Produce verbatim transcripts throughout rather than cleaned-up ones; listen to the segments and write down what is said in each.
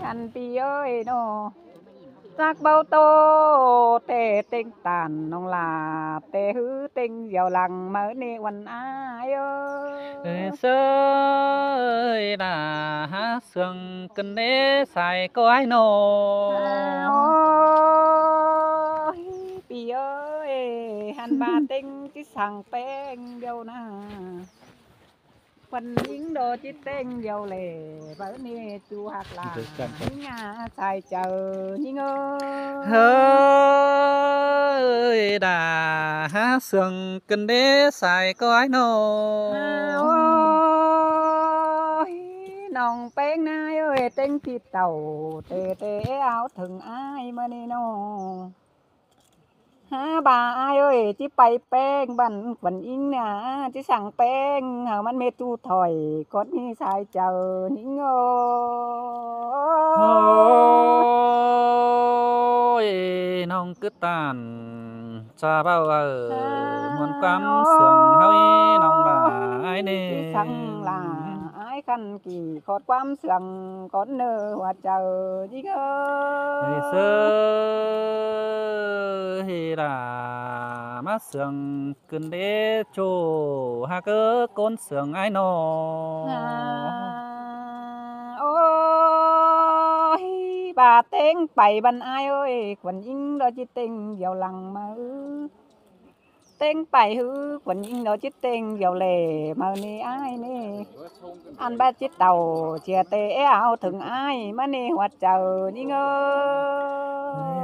Ăn ꞌpi ơi ꞌnớ, chắc báu ꞌtố té ꞌtếng ꞌtan ꞌnọng lả, té ꞌhứ ꞌtếng dẻo lăng máư ꞌnị ꞌvắn ai ơi. Ê, ꞌsớ ơi đa hák sương ꞌcứn đé sai ꞌcọ ai ꞌnớ. Ôi, ꞌpi ơi, hăn ꞌva ꞌtếng ꞌchí săng ꞌpéng điêu ꞌna. Khuôn ꞌnhính ꞌnớ ꞌchí ꞌtếng điêu lẻ, báu ꞌnị ꞌchu hák lả. Dới căn ꞌnhính ꞌnạ sai chaư ꞌnhính ơi. Hơi đa hák sương ꞌcứn đé sai ꞌcọ ai ꞌnớ. Ôi, ꞌnọng ꞌpéng ꞌnái ơi, ꞌtếng ꞌpi tảu té té áo thửng ai ꞌmá ꞌnị ꞌnớ. Hák ꞌva ai ơi, ꞌchí pay ꞌpéng băn khuôn ꞌnhính ꞌnạ, ꞌchí săng ꞌpéng hảư ꞌmắn ꞌmệt ꞌchu thỏi, cón ꞌnị sai chaư ꞌnhính ơi. Ôi, ꞌnọng cứ ꞌtan ꞌchạ ꞌvạu ꞌnớ, muôn ꞌquám sương ꞌháu ꞌnọng lả ai ꞌnị. ꞋChí săng lả ai khăn kỉ khót ꞌquám sương cón ꞌnớ ꞌhua chaư ꞌnhính ơi. Ê, ꞌsớ ơi đa hák sương ꞌcứn đé ꞌchu hák ꞌcốn sương ai ꞌnớ. Ôi, ꞌva ꞌtếng pay băn ai ơi, khuôn ꞌnhính ꞌnớ ꞌchí ꞌtếng dẻo lăng máư. ꞌTếng pay ꞌhứ khuôn ꞌnhính ꞌnớ ꞌchí ꞌtếng dẻo lẻ máư ꞌnị ai ꞌnị. Ăn ꞌva ꞌchí tảu ꞌchía té áo thửng ai ꞌmá ꞌnị ꞌhua chaư ꞌnhính ơi.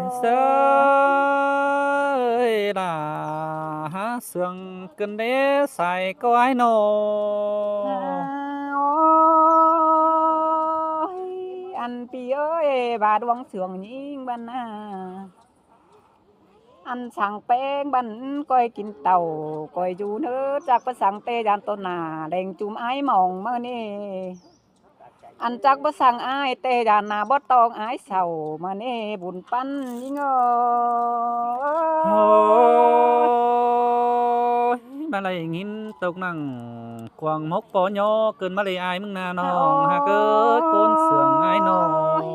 ꞌSớ ơi đa hák sương ꞌcứn đé sai ꞌcọ ai ꞌnớ. Ôi, ăn ꞌpi ơi, ꞌva ꞌluống sương ꞌnhính băn ꞌnạ. Ăn săng ꞌpéng băn ꞌcoi kin tảu ꞌcoi dú ꞌnớ, chắc báu săng té dản ꞌtố nả đeng chum ai mong ꞌmá ꞌnị. Ăn chắc báu săng ai té dản nả báu tong ai sau ꞌmá ꞌnị bun ꞌpắn ꞌnhính ơi. Ôi, ꞌmá ꞌlạy ꞌnghín tốc nẳng cuông mốc pó ꞌnhó cơn ꞌmá ꞌlạy ai ꞌmứng ꞌnạ ꞌnọng hák ꞌcốn sương ai ꞌnớ. Ôi,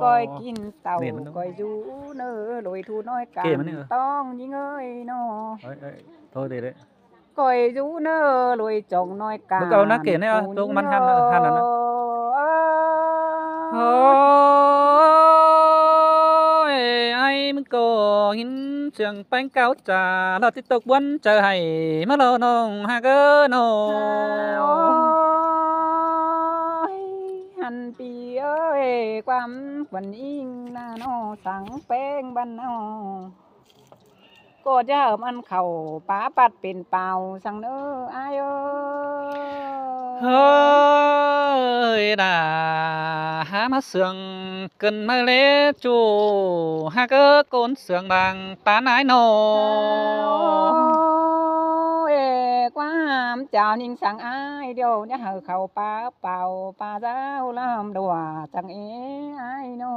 ꞌcoi kin tảu ꞌcoi dú ꞌnớ, lui thu ꞌnọi cản tong ꞌnhính ơi ꞌnớ. Thôi đi đấy. ꞌCoi dú ꞌnớ, lui chông ꞌnọi cản. Báu ꞌcọ ꞌnạ kể ꞌnị, tốc ꞌmắn hăn hăn ꞌnạ. Ôi, ai ꞌmứng ꞌcọ ꞌhịn sương ꞌpéng cáo ꞌchạ, ꞌlạ ꞌtí tốc ꞌbuôn chaư hảy ꞌmá ꞌlạ ꞌnọng hák ꞌnớ. Ôi, ăn ꞌpi ơi, ꞌquám khuôn ꞌnhính ꞌnạ ꞌnớ săng ꞌpéng băn ꞌnớ. ꞌCọ ꞌchá hảư ꞌmắn khảu pá pắt pên pao săng ꞌnớ ai ơi. Hơi đa hák sương ꞌcứn máư đé ꞌchu hák ꞌcốn sương bang ꞌtan ai ꞌnớ. Ôi, ê, ꞌquám chảu ꞌnhính săng ai điêu ꞌnhá hảư khảu pá pao pa dáo ꞌlắm đua săng ê ai ꞌnớ.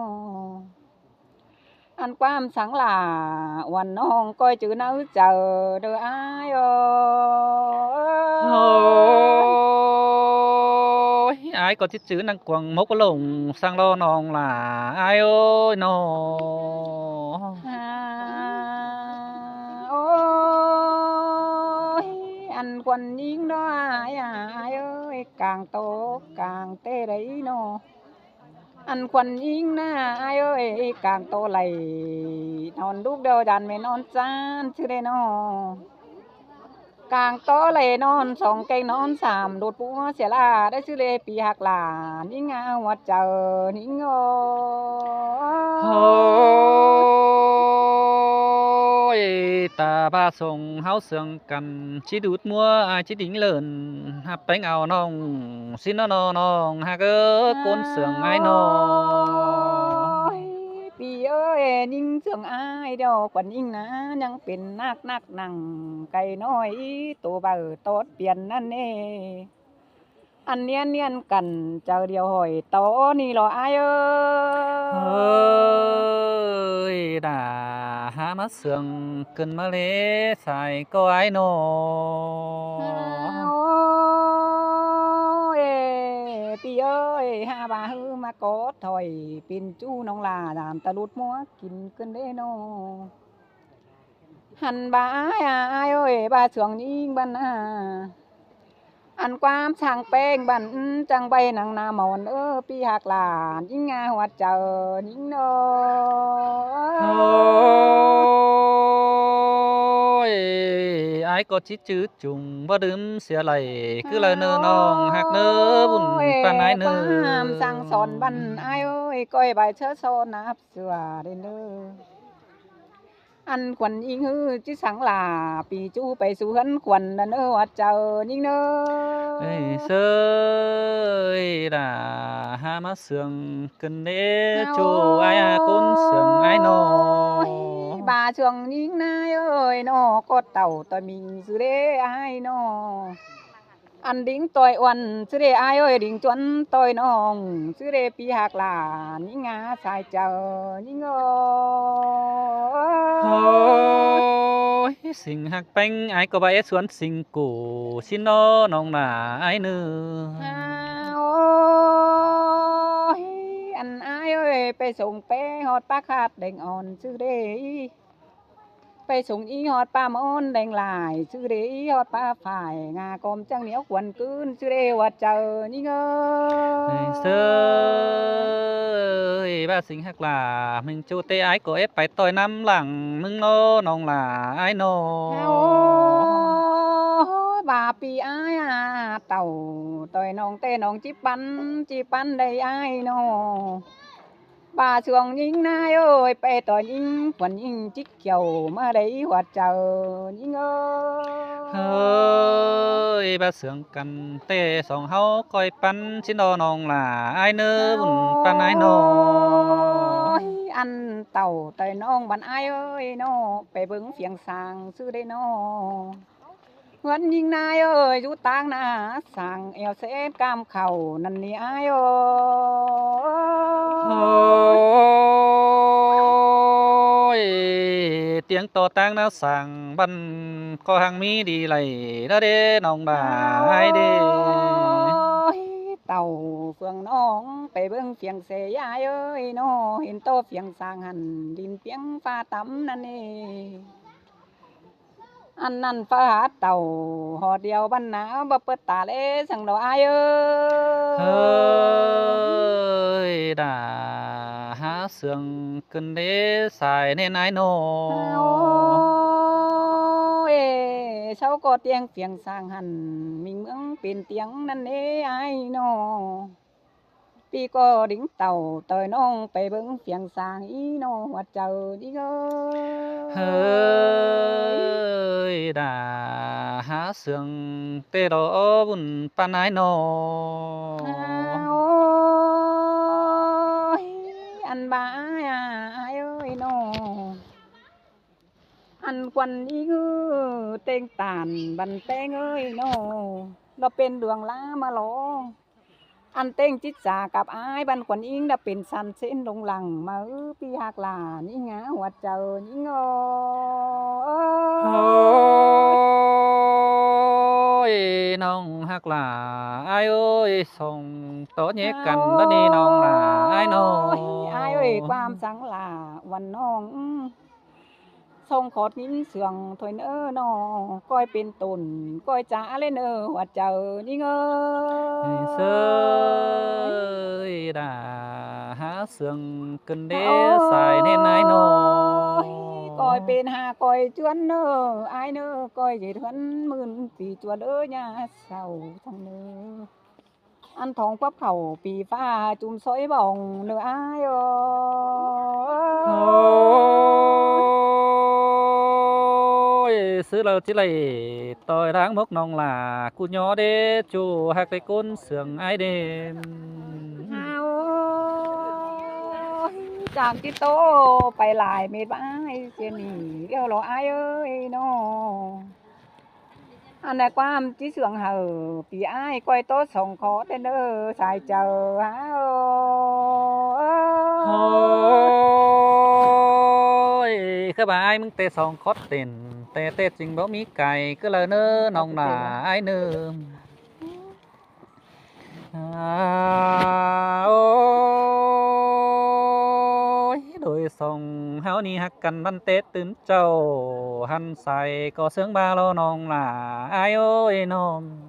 Ăn ꞌquám săng lả uôn ꞌnọng ꞌcoi chứ ꞌnhá ứt chaư đơ ai ơi. Ôi, ai ꞌcọ ꞌchí chứ nẳng cuông mốc lông săng ꞌlạ ꞌnọng lả ai ơi ꞌnớ. Ôi, ăn khuôn ꞌnhính ꞌnớ ai à, ai ơi, cang ꞌtố cang té đảy ꞌnớ. Ăn khuôn ꞌnhính ꞌnạ ai ơi, cang ꞌtố đảy ꞌnón đúc điêu dản ꞌmen ꞌnón ꞌchán ꞌchư đảy ꞌnớ. Cang ꞌtố đảy ꞌnón song keng ꞌnón sam đột pua sia ꞌlạ đảy ꞌchư đảy ꞌpi hák lả ꞌnhính ꞌnạ ꞌhua chaư ꞌnhính ơi. Ôi, ta ba sông ꞌháu sương căn ꞌchí đút ꞌmúa ai ꞌchí đính lợn hák ꞌpéng au ꞌnọng ꞌsịn ꞌnớ ꞌnọng hák ꞌcốn sương ai ꞌnớ. Ôi, ꞌpi ơi, ꞌnhính sương ai điêu khuôn ꞌnhính ꞌnạ ꞌnhắng pên nắc nắc nẳng cay ꞌnọi tô baư tót piên ꞌnặn ê. Ăn ꞌniên ꞌniên căn chaư điêu hỏi tó ꞌnị lo ai ơi. Hơi đa hák sương ꞌcứn máư đé sai ꞌcọ ai ꞌnớ. Ôi, ê, ꞌpi ơi. ơi, hả ꞌva ꞌhứ ꞌmá có thôi, pên ꞌchu ꞌnọng ꞌlạ, dản ta ꞌlụt ꞌmua kin ꞌcứn đé ꞌnọ. Hăn ꞌva ải à, ải ơi, ꞌva sương ꞌnhính băn à. Ăn ꞌquám sang ꞌpéng băn, chắng ꞌvạy nẳng ꞌna mỏn ơ, ꞌpi ꞌhặc ꞌlạ ꞌnhính ꞌnga ꞌhuột chaư ꞌnhính ꞌnọ. Ôi, ải ꞌcọ ꞌchí chứ chủng báu đưm sia đảy, ꞌcứ đaư ꞌnớ ꞌnọng ꞌhặc ꞌnớ, bun ꞌpắn ải ꞌnớ. ꞌQuám săng son băn ải ơi, ꞌcoi ꞌvạy ꞌchớ son ꞌnặp sửa đê ꞌnớ. Ăn khuôn ꞌnhính ꞌhứ ꞌchí săng ꞌlạ, ꞌpi ꞌchu pay sú ꞌhướn khuôn ꞌnặn ơ, ꞌhuột chaư ꞌnhính ꞌnớ. Ơi, ꞌsớ ơi, đa hả ꞌmá sương ꞌcứn đé ꞌchu ải à, ꞌcốn sương ải ꞌnọ. Ôi, ꞌva sương ꞌnhính ꞌnái ơi ꞌnọ, ꞌcọ tảu ꞌtoi ꞌminh ꞌsứ đé ải ꞌnọ. Ăn đính ꞌtoi uôn ꞌsứ đé ải ơi, đính chuôn ꞌtoi ꞌnọng ꞌsứ đé, ꞌpi ꞌhặc ꞌlạ ꞌnhính ꞌnga sai chaư ꞌnhính ơ. Ôi, sing ꞌhặc ꞌpéng, ải ꞌcọ ꞌva é suôn sing củ ꞌsịn ꞌnọ ꞌnọng ꞌlạ ải ꞌnớ. Ôi, ăn ải ơi, pay sông pé ꞌhọt ꞌpá khát đeng ón ꞌsứ đé. Pay sông ꞌnhính ꞌhọt ꞌpá môn đeng lai ꞌsứ đé, ꞌhọt ꞌpá phải ꞌnga ꞌcóm chắng ꞌnéo khuôn ꞌcứn ꞌsứ đé, ꞌhuột chaư ꞌnhính ơ. Ơi, ꞌsớ ơi, ꞌva sing ꞌhặc ꞌlạ, ꞌmứng ꞌchu té ải ꞌcọ ép pay ꞌtoi ꞌnặm lăng ꞌmứng ꞌnọ ꞌnọng ꞌlạ ải ꞌnọ. Ôi, ꞌva ꞌpi ải à, tảu ꞌtoi ꞌnọng té ꞌnọng ꞌchí ꞌpắn, ꞌchí ꞌpắn đảy ải ꞌnọ. ꞌVa sương ꞌnhính ꞌnái ơi, pay ꞌtoi ꞌnhính khuôn ꞌnhính chích kiẻo ꞌmá đảy, ꞌhuột chaư ꞌnhính ơ. Ơi, ꞌva sương căn té song ꞌháu ꞌcoi ꞌpắn ꞌsịn ꞌnọ ꞌnọng ꞌlạ ải ꞌnớ, bun ꞌpắn ải ꞌnọ. Ôi, ăn tảu ꞌtoi ꞌnọng băn ải ơi ꞌnọ, pay bớng phiêng sang ꞌsứ đé ꞌnọ. ꞌHướn ꞌnhính ꞌnái ơi, dú ꞌtáng ꞌná sang eo sét cam khảu ꞌnặn ꞌnị ải ơi. Ôi, ꞌtiếng ꞌto ꞌtáng ꞌná sang băn ꞌcọ hăng ꞌmí đi đảy ꞌnớ đé ꞌnọng ꞌlạ ải đé. Ôi, tảu phường ꞌnọng pay bớng phiêng sê ải ơi ꞌnọ, hên ꞌto phiêng sang hẳn đin piếng ꞌphạ tắm ꞌnặn ê. Ăn ꞌnặn ꞌphạ hả tảu ꞌhọt điêu băn ꞌná, báu pớt ta đé săng ꞌnọ ải ơ. Ơi, đa hả sương ꞌcứn đé sai ꞌnén ải ꞌnọ. Ôi, sau ꞌcọ ꞌtiếng phiêng sang hẳn ꞌminh ꞌmướng pên ꞌtiếng ꞌnặn ê ải ꞌnọ. ꞌPi ꞌcọ đính tảu ꞌtoi ꞌnọng pay bớng phiêng sang ꞌnị ꞌnọ, ꞌhuột chaư ꞌnhính ơ. Ơi, đa hả sương té ꞌlạ bun ꞌpắn ải ꞌnọ. Ôi, ăn ꞌva ải à, ải ơi ꞌnọ. Ăn khuôn ꞌnhính ꞌhứ ꞌtếng tản băn ꞌpéng ơi ꞌnọ, ꞌlọ pên đường lá ꞌmá lo. Ăn ꞌtếng chít sa cắp ải băn khuôn ꞌnhính, ꞌlọ pên săn sên lông lăng ꞌmá ư, ꞌpi ꞌhặc ꞌlạ ꞌnhính ꞌnga ꞌhuột chaư ꞌnhính ơ. Ôi, ꞌnọng ꞌhặc ꞌlạ ải ơi, song ꞌtố nhé căn ꞌnặn ꞌnị ꞌnọng ꞌlạ ải ꞌnọ. Ôi, ải ơi, ꞌquám săng ꞌlạ uôn ꞌnọng. Song khót ꞌnhính sương thôi ꞌnớ ꞌnọ, ꞌcoi pên tổn ꞌcoi chả ꞌlế ꞌnớ, ꞌhuột chaư ꞌnhính ơ. Ơi, ꞌsớ ơi, đa hả sương ꞌcứn đé sai ꞌnén ải ꞌnọ. Ôi, ꞌcoi pên hả ꞌcoi chuôn ꞌnớ ải ꞌnớ, ꞌcoi dệt ꞌhướn ꞌmưn ꞌpi chuôn ơ, ꞌnhá sau săng ꞌnớ. Ăn thong pắp khảu ꞌpi ꞌphạ chum soi bỏng ꞌnớ ải ơ. Ôi, ꞌsứ ꞌlạ ꞌchí đảy ꞌtoi ꞌláng mốc ꞌnọng ꞌlạ ꞌcú ꞌnhó đé ꞌchu ꞌhặc đé ꞌcốn sương ải đé. Ôi, chang ꞌchí ꞌtố pay lai mết ꞌva ải ꞌchí ꞌnị ꞌlẹo lo ải ơi ꞌnọ. Ăn ꞌnị ꞌquám ꞌchí sương hảư ꞌpi ải ꞌcoi ꞌtố song khót ꞌtếng ꞌnớ sai chaư hả ơ. Ôi, ꞌkhứ ꞌva ải ꞌmứng té song khót tên, té té ꞌchính báu ꞌmí cai ꞌcứ ꞌlạ ꞌnớ ꞌnọng ꞌlạ ải ꞌnớ. À, ôi, đuổi sông háo ni hắc căn văn tế tứm châu, hăn sai có sướng ba lo nong là ai ơi nong.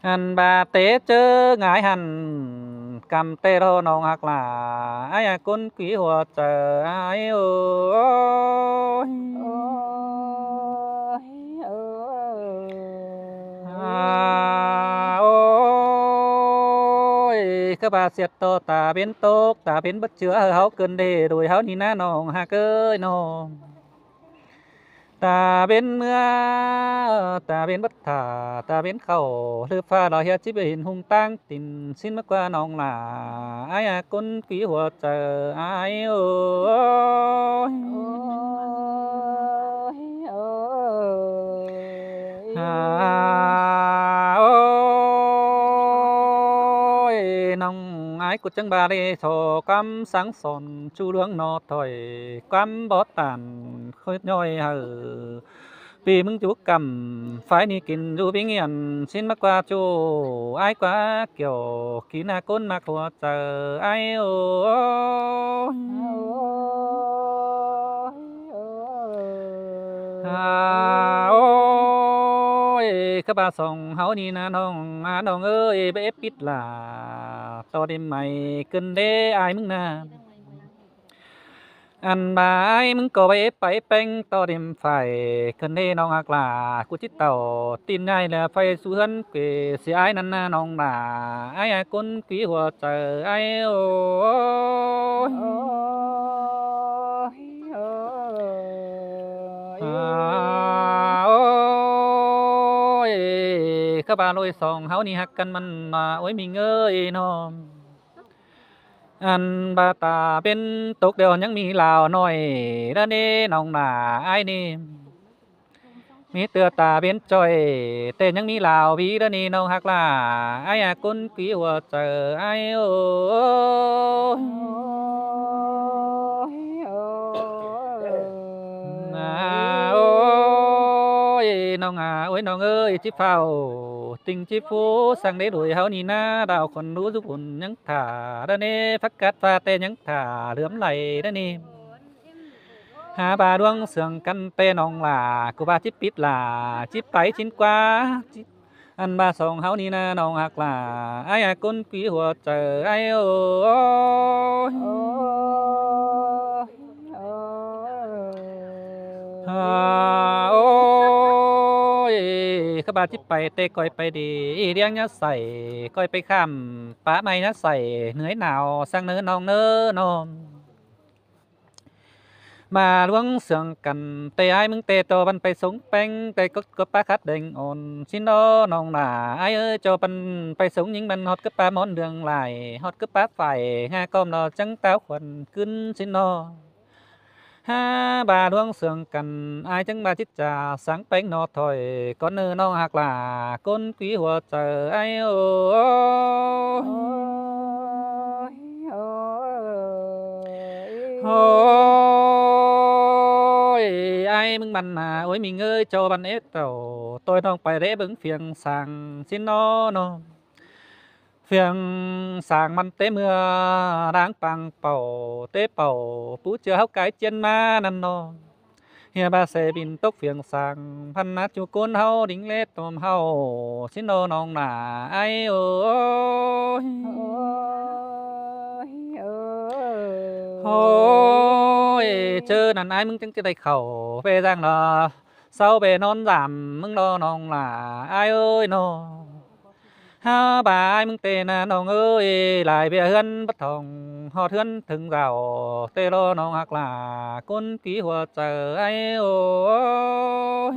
Hăn ba tế chớ ngái hăn, căm tê lo nong hắc là ai à cún quý hùa chớ ai ơi. Ôi, ôi, ôi. À, ôi, khứ ba siết tô ta bến tốc, ta bến bất chứa háo cơn đê, đuổi háo ni ná nong hắc ơi nong. Ta bến mưa, ta bến bất thả, ta bến khẩu, lư pha lo hiá chip hình hung tăng, tin xin mắc qua nong là ai à cún quý hùa chớ ai ơi. Ôi, ôi. À, ôi, nong ai cút chăng ba lê so cắm sáng son chu luống no thỏi cắm bó tàn khối nhoi hở. Vì mưng chú cắm phải ni kín du bính hiền xin mắc qua chu ai quá kiểu kín à cốn mắc hùa chớ ai ơi. À, ôi, khứ ba sông háo ni ná nong, à, nong ơi, bế pít là, to đêm mày cơn đế ai mưng na. Ăn ba ai mưng có bế páy peng, to đêm phải cơn đế nong hắc là, cú chít tàu, tin nhai là phải su hân quê, si ai năn na nong là, ai à cốn quý hùa chớ ai ơi. À, ôi, khứ ba lôi sông háo ni hắc căn măn mà, ôi, mình ơi nong. Ăn ba ta bến tốc đèo nhắn mi lao nói, đó nê nong là ai nê. Mi tưa ta bến choi, tê nhắn mi lao bí đó nê nong hắc là, ai à cốn quý hùa chớ ai ơi. À, ôi, nong à, ôi, nong ơi, chip phao, tình chip phú, sang đế đuổi háo ni ná, đào khuôn lũ giúp ủn nhắn thả, đó nê, phát cát pha tê nhắn thả, lướm lầy, đó nê. Há ba đuống sương căn tê nong là, cú ba chip pít là, chip páy chín quá, chip Ăn ba sông háo ni ná nong hắc là, ai à cốn quý hùa chớ ai ơi. À, ôi, khứ ba chip páy tê coi páy đi, đi điang nhá sảy, coi páy khám, pá mai nhá sảy, nưới nào, sang nơ nong nơ nong. Ba luống sương căn tê ai mưng tê tô băn pay sống peng tê cốt cốt pá khát đêng ôn. Xin đó nong là ai ơi cho băn pay sống những băn hót cướp pá món đường lại, hót cướp pá phải, nga com lo chăng táo khuẩn cứng xin đó. Há ba luống sương căn ai chăng ba chít chà sáng peng nó thôi, con nơ nong hạc là cốn quý hùa chớ ai ơi. Ôi, ai mưng băn à, ôi, mình ơi, cho băn ế tẩu, tôi nong pay rẽ bứng phiêng sang xin nó nó. Phiêng sang băn tế mưa, đang pang pẩu, tế pẩu, pú chứa háo cái chiên ma năn nó. Hia ba xe bin tốc phiêng sang, phăn nát chu cốn háo, đính lết tôm háo, xin nó nong là ai ơi. Ôi, chớ năn ai mưng chăng chớ đảy khẩu, về giang nó, sau về non giảm, mưng nó nong là ai ơi nó. Há ba ai mưng tê na nong ơi, lai bia hướn bắt thòng, hót hướn thứng dạo, tê lo nong hạc là, cốn ký hùa chớ ai ơi.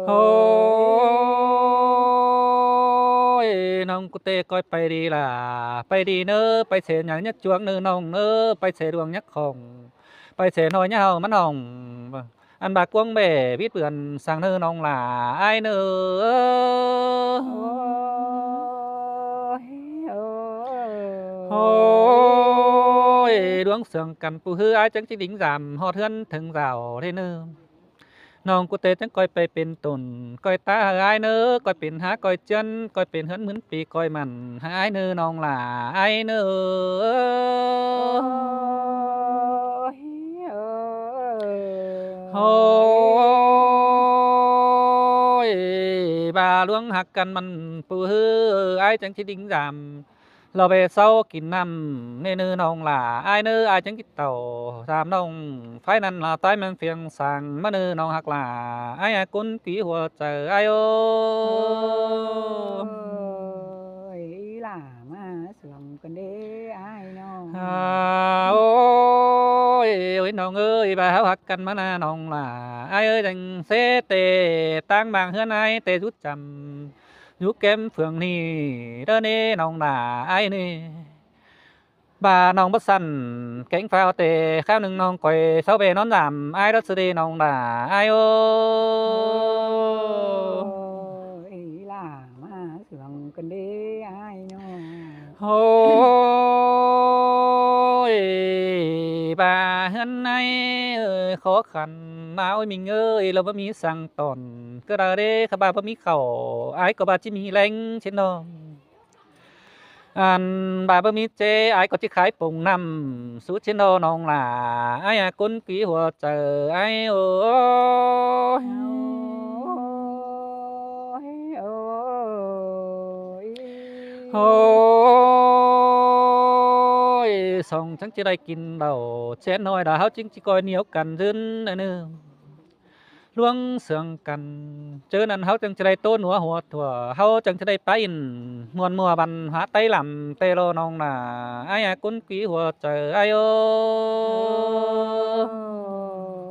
Ôi, nong cú tê coi pay đi là, pay đi nơ, pay xe nhảy nhất chuông nơ nong nơ, pay xe đuông nhắc khòng, pay xe nôi nhá hào mắn hòng. Ăn ba cuông bể bít bươn sang nơ nong là ai nơ. Ôi, đuống sương căn pú hư ai chăng chích đính giảm, hót hướn thứng dạo thế nơ. ꞌNọng ꞌcụ ꞌtẹ chắng ꞌcoi pay pên tổn, ꞌcoi ta hảư ải ꞌnớ, ꞌcoi pên há ꞌcoi ꞌchướn, ꞌcoi pên ꞌhướn ꞌmứn pi ꞌcoi mẳn hả ải ꞌnớ ꞌnọng lả ải ꞌnớ. Ôi, ôi, ꞌva ꞌluống ꞌhặc căn mẳn ꞌpưa ꞌhứ, ải chắng ꞌchí đin dăm lỏ ꞌvẹ sau kin ꞌnặm ꞌnớ ꞌnọng lả ải ꞌnớ, ải chắng ꞌchí tảu dăm ꞌnọng. Phải ꞌnặn lỏ ꞌtoi ꞌmen phiêng săng ꞌmá ꞌnớ ꞌnọng ꞌhặc lả ải, ải ꞌcốn quí hua chaư ải ꞌnớ. Ôi, ꞌí lả ꞌmá sương căn đế ải ꞌnớ. À, ôi, ôi ꞌnọng ơi, ꞌva ꞌháu ꞌhặc căn ꞌmá ꞌnớ ꞌnọng lả ải ꞌnớ, chắng ꞌsớ ꞌtẹ ꞌtáng ꞌmáng ꞌhướn ải ꞌtẹ dú chăm dú kém phường ꞌnị ꞌnớ ꞌnọng lả ải ꞌnớ. ꞌVa ꞌnọng báu săn kéng phao ꞌtẹ, kháo ꞌnưng ꞌnọng ꞌcoi sau ꞌvẹ ꞌnón dăm ải đót ꞌsứ đê ꞌnọng lả ải ꞌnớ. Ôi, ꞌí lả ꞌmá sương căn đế ải ꞌnớ. Ôi, ꞌva ꞌhướn ải ơi khó khăn ꞌnớ ôi ꞌmính ơi, lỏ báu ꞌmí săng tỏn ꞌcọ đaư đế, khá ꞌva báu ꞌmí khảu ải ꞌcọ ꞌva ꞌchí ꞌmí ꞌlẹng ꞌchí ꞌnớ. Ăn ꞌva báu ꞌmí ꞌchế ải ꞌcọ ꞌchí khái pông ꞌnặm sú ꞌchí ꞌnớ ꞌnọng lả ải, ải ꞌcốn quí hua chaư ải ꞌnớ. Ôi, ôi, song chắng ꞌchí đảy kin lảu ꞌchén ꞌnọi đa, ꞌháu chắng ꞌchí ꞌcoi ꞌnéo căn ꞌdớn ꞌnớ. ꞌLuống sương căn ꞌchớ ꞌnặn ꞌháu chắng ꞌchí đảy ꞌtố ꞌnúa hua thua, ꞌháu chắng ꞌchí đảy pay ꞌnặn ꞌmuôn ꞌmua văn hóa ꞌTáy Lăm ꞌtẹ ꞌló ꞌnọng lả ải, ải ꞌcốn quí hua chaư ải ꞌnớ.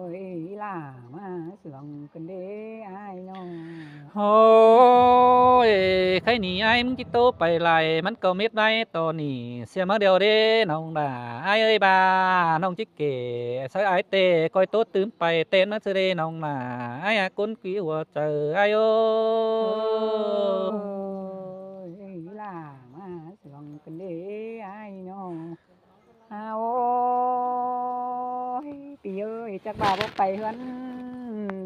Ôi, ꞌí lả ꞌmá sương căn đế ải ꞌnớ. Ôi, khay ꞌnị ải ꞌmắn ꞌchí ꞌtố pay lai, ꞌmắn ꞌcọ mết ꞌvạy ꞌto ꞌnị sia ꞌmá điêu đế ꞌnọng lả ải ơi. ꞌVa ꞌnọng ꞌchí kể sau ải ꞌtẹ ꞌcoi ꞌtố tứm pay ꞌtẹn ꞌmá ꞌsứ đê ꞌnọng lả ải, ải ꞌcốn quí hua chaư ải ꞌnớ. Ôi, ꞌí lả ꞌmá sương căn đế ải ꞌnớ. À, ôi, ꞌpi ơi, chắc ꞌva báu pay ꞌhướn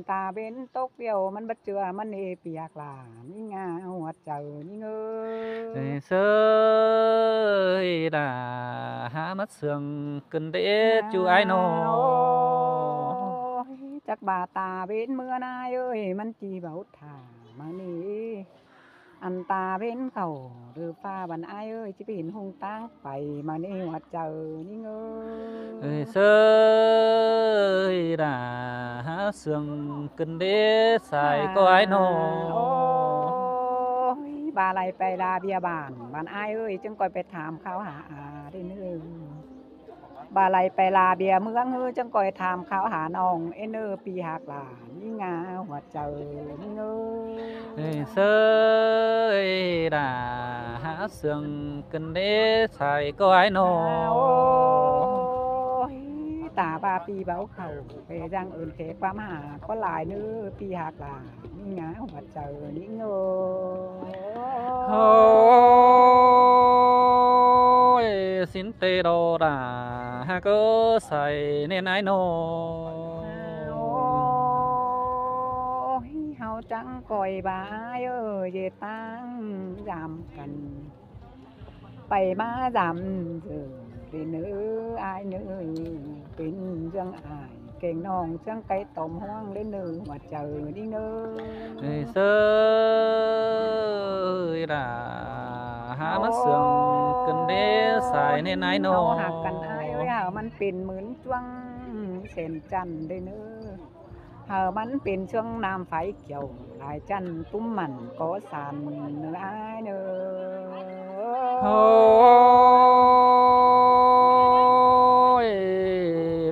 ta bến tốc ꞌviu ꞌmắn báu ꞌchưa ꞌmắn ê ꞌpi ꞌhặc lả ꞌnị ꞌnga hua chaư ꞌnị ꞌngớ. Ê, sơi đà hả ꞌmá sương căn đế ꞌchu ải ꞌnớ. Ôi, chắc ꞌva ta bến ꞌmứa ꞌnị ải ơi, ꞌmắn ꞌchí báu thả ꞌmá ꞌnị. Ăn ta bến khảu đư ꞌphạ văn ải ơi, ꞌchí pên ꞌhung ꞌtáng pay ꞌmá ꞌnị hua chaư ꞌnị ꞌngớ. Ê, sơi đà hả sương căn đế sai ꞌcọ ải ꞌnớ. Ôi, ꞌva đảy pay la bia bản văn ải ơi, chắng ꞌcoi pay tham kháo hả a đế ꞌnớ. ꞌVa đảy pay la bia ꞌmướng ꞌhứ chắng ꞌcoi tham kháo hả ꞌnọng ên ꞌnớ ꞌpi ꞌhặc lả ꞌnị ꞌnga hua chaư ꞌnị ꞌngớ. Ê, sơi đà hả sương căn đế sai ꞌcọ ải ꞌnớ. Ôi, ta ꞌva ꞌpi báu khảu, pay dăng ơn khe ꞌquám hả ꞌcọ lai ꞌnớ ꞌpi ꞌhặc lả ꞌnị ꞌnga hua chaư ꞌnị ꞌngớ. Ôi, sín ꞌtẹ đo đà hả ꞌcọ sai ꞌnẹn ải ꞌnớ. Ôi, ꞌháu chắng ꞌcoi ꞌva ải ơi, ꞌdệt ꞌtáng dăm căn pay ꞌmá dăm ꞌdớ đế ꞌnớ ải ꞌnớ. Pên ꞌdương ải kéng ꞌnọng ꞌchương cai tỏm ꞌhuống đế ꞌnớ hua chaư ꞌnị ꞌngớ. Ê, sơi đà hả ꞌmá sương căn đế sai ꞌnẹn ải ꞌnớ. Ôi, ꞌháu ꞌhặc căn ải ơi, hảư ꞌmắn pên ꞌmướng ꞌchuông sên chăn đế ꞌnớ. Hảư ꞌmắn pên ꞌchuông ꞌnặm phái kiẻo lai chăn tủm mẳn ꞌcọ san ꞌnớ ải ꞌnớ. Ôi,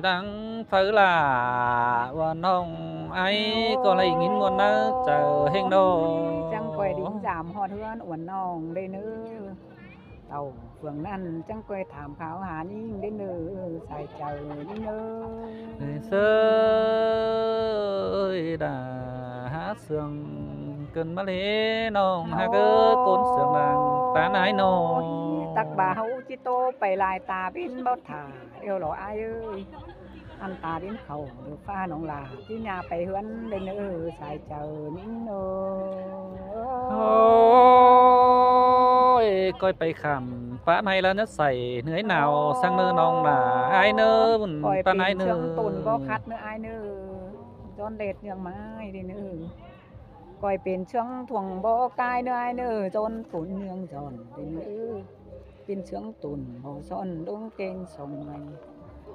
đang phaư lả ꞌva ꞌnọng ải ꞌcọ lai ꞌnghín ꞌmuôn ꞌnớ chaư ꞌhêng ꞌnớ. Chắng ꞌcoi đin dăm ꞌhọt ꞌhướn ꞌva ꞌnọng đế ꞌnớ. Tảu phường ꞌnặn chắng ꞌcoi tham kháo hả ꞌnhính đế ꞌnớ sai chaư ꞌnị ꞌngớ. Ê, sơi đà hả sương căn ꞌmá ꞌlế ꞌnọng hả ꞌcọ ꞌcốn sương đang ta ải ꞌnớ. Ôi, chắc ꞌva ꞌháu ꞌchí ꞌtố pay lai ta bến báu thả ꞌlẹo lỏ ải ơi. Ăn ta đin khảu đu ꞌphạ ꞌnọng lả, ꞌchí ꞌnhá pay ꞌhướn đảy ꞌnớ, sai chaư ꞌnịn ꞌnớ. Ôi, ꞌcoi pay khảm pá ꞌnị ꞌlạ ꞌnớ, sai ꞌnớ ꞌnị ꞌnáo săng ꞌnớ ꞌnọng lả, ải ꞌnớ, bun ꞌcoi pá ꞌnị pên ꞌnớ. ꞌSướng tủn báu khắt ꞌnớ ải ꞌnớ, ꞌdọn ꞌlệt ꞌnương ꞌmá ꞌnị ꞌnớ. ꞌCoi pên ꞌsướng thuông báu cai ꞌnớ ải ꞌnớ, ꞌdọn tủn ꞌnương ꞌdọn ꞌnị ꞌnớ. Pên ꞌsướng tủn báu son ꞌluống ꞌtếng sông ꞌnị.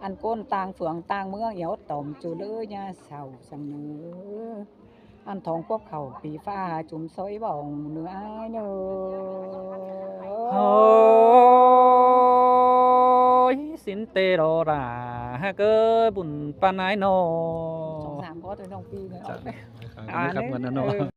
Ăn ꞌcốn ꞌtáng phường ꞌtáng ꞌmướng, éo tỏm ꞌchu ꞌlới ꞌnhá sau săng ꞌnớ. Ăn thong pốc khảu pí ꞌphạ chum ꞌsội bỏng ꞌnớ ải ꞌnớ. Ôi, sín ꞌtẹ lo lả, hák ới, bun pá ꞌnị ꞌnớ. Song sam có tôi nong pi ꞌnớ. Chả, à, khắp ꞌnị, ngắn ꞌnớ.